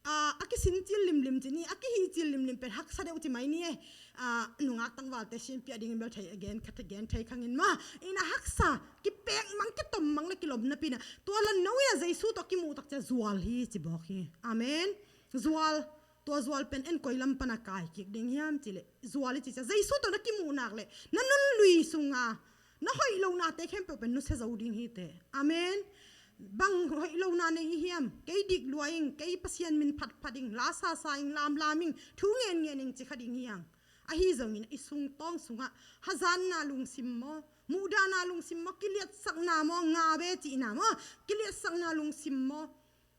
Ah, a kisin cil limlim ci ni, a kihih cil limlim pen haksa deuh ci mai ni e. Ah, nungak tangvalte sinpiah dingin bel thei a gen, khat a gen thei khang in maw. In ah haksa, kipek mang, kitom mang le kilom napi in ah tua lano in ah Jesu tawh kimuh tak ciang zual hi ci bawk hi. Amen. Zual. Tua zual pen en koi lam pan a kai kik ding hiam cih leh, zual i cih ciang Jesu tawh na kimuh nak leh na nun lui sungah na hoih lohnate khempeuh pen nusia zo ding hi teh. Amen. Bang hoih lohna nei i hiam? Kei dik lua ing, kei Pasian min phatphat ing, la sasa ing, lamlam ing, thu ngenngen ing ci kha ding hi hang. Ahi zongin i sungtawng sungah hazatna lungsim maw, muhdahna lungsim maw, kiliatsakna maw, nga ve cihna maw, kiliatsakna lungsim maw,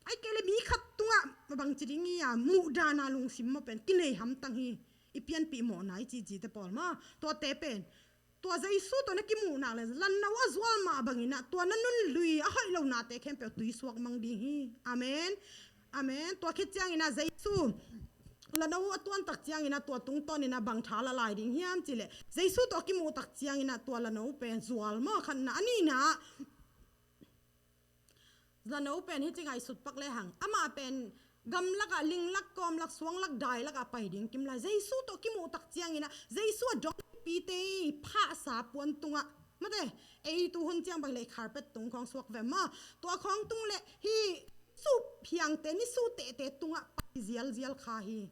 ahih kei leh mi khat tungah bangci ding hi a, muhdahna lungsim maw pen kinei hamtang hi. I pianpih mawhna i cihcihte pawl maw, tuate pen tua Jesu tawh na kimuh nak leh lano a zual mah bangin ah tua na nun lui a hoih lohnate khempeuh tuisuak mang ding hi. Amen. Amen. Tua khit ciangin ah Jesu lano a tuan tak ciangin ah tua tungtawnin ah bang tha la lai ding hiam cih leh, Jesu tawh a kimuh tak ciangin ah tua lano pen zual maw, khatna. A nihna ah lano pen hih ci ngaihsut pak le hang, amah pen gamlak ah, linglak, kawmlak, suanglak, dailak ah pai ding kim lai. Jesu tawh kimuh tak ciangin ah Jesu a dongkipite i phahsa puan tungah, mate, ei tu hun ciang bang leh carpet tung khawng suak ve maw, tua khawng tung leh hih suh phiangte, ni suh tehte tungah pai zialzial kha hi.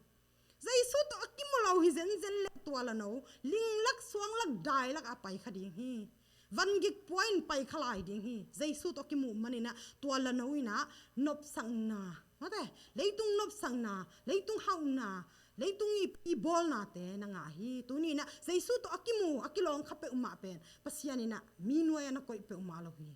Jesu tawh a kimu lo hi zenzen leh tua lano linglak, suanglak, dailak ah pai kha ding hi. Vangik pua in pai kha lai ding hi. Jesu tawh kimuh manin ah tua lano in ah nopsakna, Mate, leitung nopsakna, leitung hauhna, leitung i, i bawlnate na ngah hi. Tuni inah Jesu tawh a kimu, a kilawng kha peuhmah pen Pasian inah mi nuai-ah na koih peuhmah lo hi.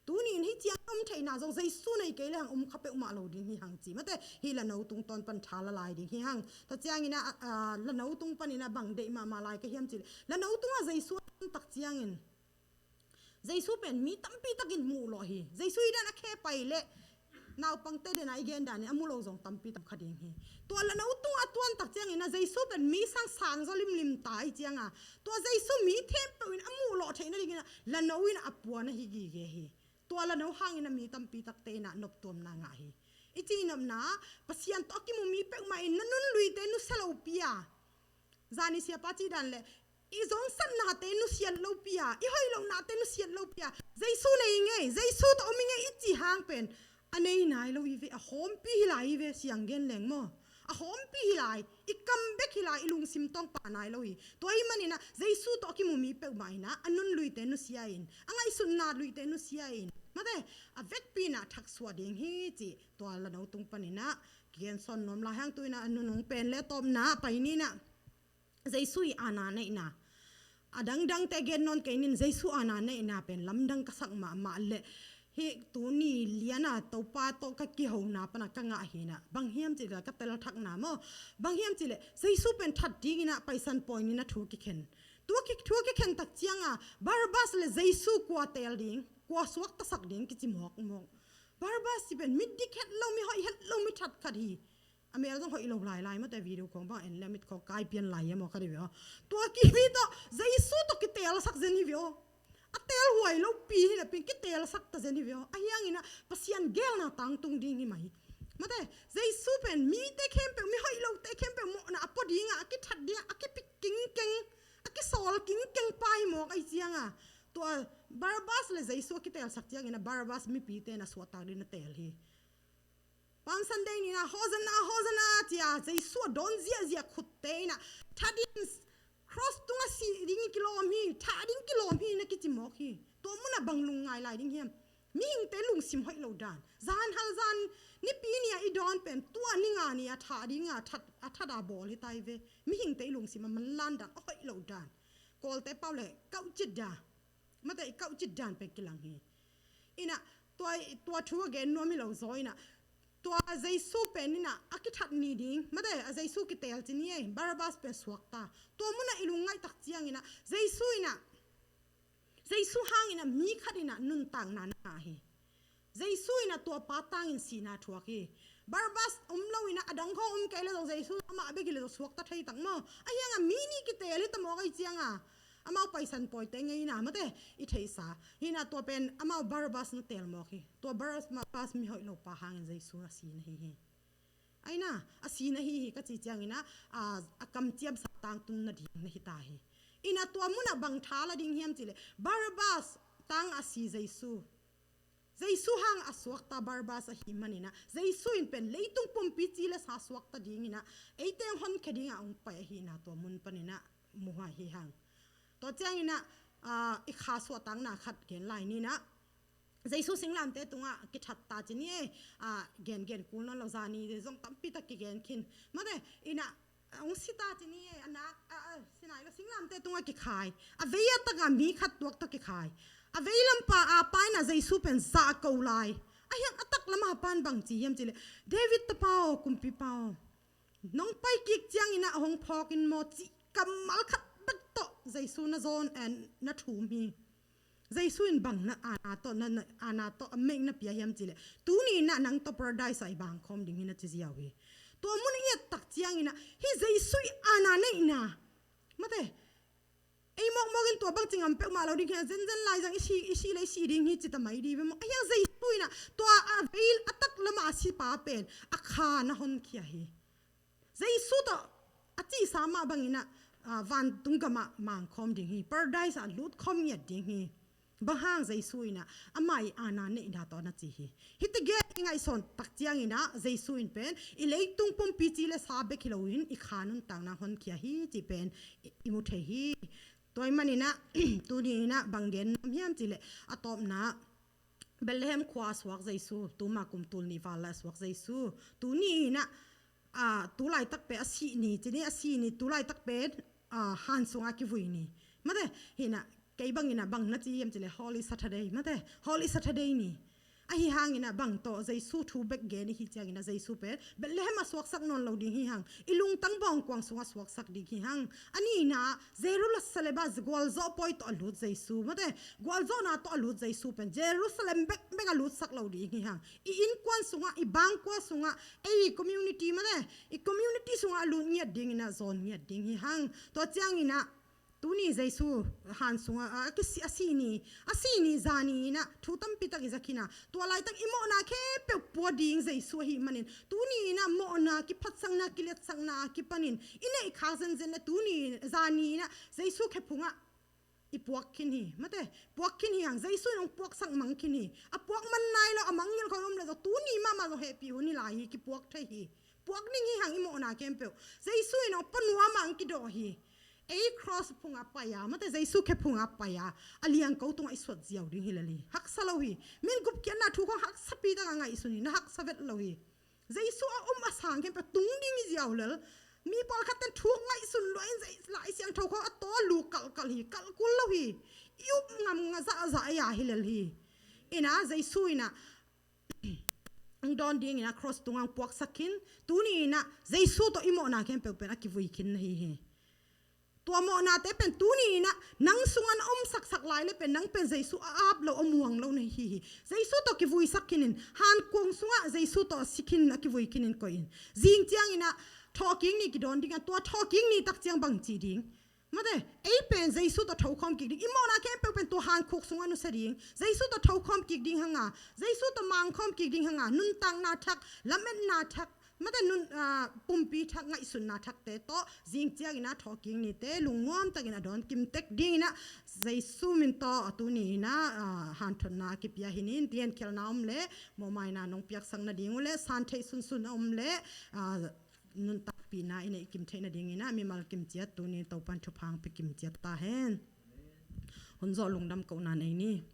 Tuni in hih ciang om theihna zong Jesu nei kei le hang om kha peuhmah lo ding hi hang ci. Mate, hih lano tungtawn pan tha la lai ding hi hang. Tua ciang inah, a, a, lano tung pan inah bang deih mahmah lai ka hiam ci le, lano tungah Jesu a tun tak ciangin Jesu pen mi tampi takin muh lawh hi. Jesu i dan a khe pai le naupangte dena i gen danin a mu lo zong tampi tam kha ding hi. Tua lano tungah a tuan tak ciangin a Jesu pen mi sang sang zaw limlim ta i cianga, tua Jesu mi khempeuh in a muh lawh theih nadingin a lano in a puan ahi gige hi. Tua lano hangin a mi tampi takte inah noptuamna ngah hi. I cihnopna, Pasian tawh a kimu mi peuhmah in na nunluite nusia lopi a, zani siapa cih dan le i zongsatnate nusiat lopi a, i hoih lohnate nusiat lopi a, Jesu nei i ngei, Jesu tawh om i ngei i cih hang pen a nei nai lo hi ve, a hawmpi hi lai hi ve, siang gen leng maw. A hawmpi hi lai, i kam bek hi lai, i lungsim tawng pah nai lo hi. Tua ahih maninah Jesu tawh a kimu mi peuhmah inah a nunluite nusia in, a ngaihsutna luite nusia in, mate, a vekpi inah thaksuah ding hi cih tua lano tung paninah kigen sawn nuam lai hang. Tu inah a nunung pen le tawpna pai ninah Jesu i aana neihna. A dangdangte gen nawn kei nin, Jesu aana neihna pen lamdang ka sak mahmah le hih tuni liana Topa tawh ka kihona pana ka ngah hinah. Bang hiam cih le ka telthakna maw. Bang hiam cih le Jesu pen that dinginah paisan pawi nina thu kikhen. Tua ki, thu kikhen tak cianga Barabbas le Jesu kua teel ding, kua suaktasak ding kici mawkmawk. Barabbas ci pen mi dik het lo, mi hoih het lo, mi that khat hi. A mel zong hoih lo lailai mate, video khawng bang en le mit khawng kai pian lai hi maw ka dih ve aw. Tua ki mi tawh Jesu tawh kiteelsak zen hi ve aw. A teelhuai lopi hi le pin kiteelsak ta zen hi ve aw. Ahi hanginah Pasian geelna tangtung ding hi mah hi. Mate, Jesu pen mite khempeuh, mi hoih lote khempeuh mawhna a pua dingah, a kithat dingah, a kipik kingkeng, a kisawl kingkeng pa hi mawk ahi cianga, tua Barabbas le Jesu a kiteelsak ciangin a Barabbas mipite na suahtak ding na teel hi. Palm Sunday ninah Hosanna, Hosanna cia Jesu a dawn ziahziah khutte inah that in, cross tungah sih ding kilawm hi, thah ding kilawm hi na kici mawk hi. Tua munah bang lungngai lai ding hiam? Mihingte lungsim hoih lo dan. Zan hal zan nipi ni-a i dawn pen tua ni nga ni-a thah dinga that, a that a bawl hi ta hi ve. Mihingte i lungsim a manlan dan, a hoih lo dan. Kawlte pau le kauhcit dan. Mate, i kauhcit dan pen kilang hi. Inah tua, tua thu a gen nuam hi lo zaw inah tua Jesu pen inah a kithat ni ding. Mate, a Jesu kiteel ci ni ei, Barabbas pen suakta. Tua munah i lungngaih tak cianginah Jesu inah, Jesu hanginah mi khat inah nuntakna na ngah hi. Jesu inah tua pa tangin sihna thuak hi. Barabbas om lo inah a dang khawng om kei le zong Jesu amah bek hi le zong suakta thei tak maw. Ahi hangah mi nih kiteel hi ta mawk ahi cianga amau paisan pawite ngeina mate i theihsa. Hinah tua pen amau Barabbas na teel mawk hi. Tua Barabbas mi hoih lo pa hangin Jesu a si na hi hi. Aina, a si na hi hi ka ci cianginah a, a kamciamsa tangtun nading na hi ta hi. Inah tua munah bang tha la ding hiam cih le Barabbas tang a si Jesu, Jesu hang a suakta Barabbas ahih maninah Jesu in pen leitung pumpi ci le sa suakta dinginah eite hong honkhia dingah hong pai ahihna tua mun paninah muhai hi hang. Tua cianginah a, i kha suahtakna khat gen lai ninah Jesu singlamte tungah kithat ta ci ni ei, a, gen gen kul nawn lo, zani zong tampi tak kigen khin. Mate, inah hong si ta ci ni ei, a nak, a, a, si nai lo, singlamte tungah kikhai. A vei a takah mi khat tuak tawh kikhai. A vei lampa a pa inah Jesu pen zah ko lai. A hiang a tak lamah a pan bang ci hiam cih le, David tapa aw, kumpipa aw, nong pai kik cianginah hong phawk in maw cih kammal khat bek tawh Jesu na zawn, eh, na thum hi. Jesu in bang na aana tawh, na, na aana tawh a meek na pia hiam cih le, tuni inah nang tawh paradise ah i bang khawm ding hi na ci ziau hi. Tua mun i et tak cianginah hih Jesu i aana neihna. Mate, ei mawkmawk in tua bang ci ngam peuhmah lo ding hi a, zenzen lai zang i si, i si le i si ding hi ci ta mai di ve maw. Ahi hang Jesu inah tua a vei a tak lamah a si pa pen a kha na honkhia hi. Jesu tawh a cihsa mah banginah, a, vantung gamah mangkhawm ding hi, paradise ah lutkhawm ngiat ding hi. Bang hang Jesu inah amah i aana neihna tawh na ci hi. Hih tegel i ngaihsawn tak cianginah Jesu in pen i leitung pumpi ci le sa bek hi loin i kha nuntakna honkhia hi cih pen i, i mu thei hi. Tua ahih maninah tuni inah bang gen nuam hiam cih le, a tawpna Bethlehem khua a suak Jesu, tuma kum tul nih val lai a suak Jesu, tuni inah, ah, tulaitak pen a sih ni, cini a sih ni, tulaitak pen, ah, han sungah kivui ni. Mate, hinah, kei bang inah bang na ci hiam cih leh Holy Saturday, mate, Holy Saturday ni. Ahi hang inah bang tawh Jesu thu bek gen i hi ciang inah Jesu pen Bethlehem a suaksak nawn lo ding hi hang, i lungtang bawngkuang sungah suaksak ding hi hang. A nihna, Jerusalem ah gualzawh pawi tawh a lut Jesu, mate, gualzawhna tawh a lut Jesu pen Jerusalem bekbek a lutsak lo ding hi hang. I innkuan sungah, i bangkua sungah, ei community, mate, i community sungah a lut ngiat ding inah zawn ngiat ding hi hang. Tua ciang inah tuni Jesu han sungah, ah, a kisi, a sih ni, a sih ni zani inah thu tampi tak i za khin a, tua laitak i mawhna khempeuh pua ding Jesu ahih manin, tuni inah mawhna kiphatsakna, kiletsakna a kipanin i neih khak zenzen le tuni zani inah Jesu khephungah i puak khin hi, mate, puak khin hi hang. Jesu in hong puaksak mang khin hi. A puak man nai lo, a mangngilh khawng om leh zong tuni mahmah zong hehpih hun hi lai hi, kipuak thei hi. Puak ning hi hang i mawhna khempeuh. Jesu in hong pua nuam a hong kidawh hi. Ei cross phungah pai a, mate, Jesu khephungah pai a, a liangko tungah i suat ziau ding hi lel hi. Haksa lo hi. Min gupkhiatna thu khawng haksapi tak a ngaihsun hi, na haksa vet lo hi. Jesu a um a sang khempeuh tung ding i ziau lel. Mi pawlkhat ten thuk ngaihsun lua in Lai Siangtho khawng a tawl lu kalhkalh hi, kalh kul lo hi. I up ngam nga zahzah ei a hi lel hi. Inah Jesu inah hong dawn ding inah cross tungah hong puaksak khin, tuni inah Jesu tawh i mawhna khempeuh pen a kivui khin na hi hi. Tua mawhnate pen tuni inah nang sungah na om saksak lai le pen nang pen Jesu a ap lo, a muang lo na hi hi. Jesu tawh kivuisak khin in, hankuang sungah Jesu tawh a si khin in, a kivui khin in koih in. Zing ciang inah thawhkik ni kidawn ding a, tua thawhkik ni tak ciang bang ci ding? Mate, ei pen Jesu tawh thokhawm kik ding. I mawhna khempeuh pen tua hankhuk sungah nusia ding. Jesu tawh thokhawm kik ding hang a, Jesu tawh mangkhawm kik ding hang a, nuntakna thak, lametna thak, mate, nun, ah, pumpi thak, ngaihsutna thakte tawh zing ciang inah thawhkik nite lungnuam takin a dawn kim tek ding inah Jesu min tawh a tuni inah, ah, hanthotna a kipia hi ning. Ti hen khialhna om le, mawhmaina nong piaksak nading uh le, san theih sunsun a om le, ah, nuntakpihna i neih kim theih nading inah mimal kim ciat tuni Topan thupha hong pia kim ciat ta hen. Hun zawh lungdam kohna nei ni.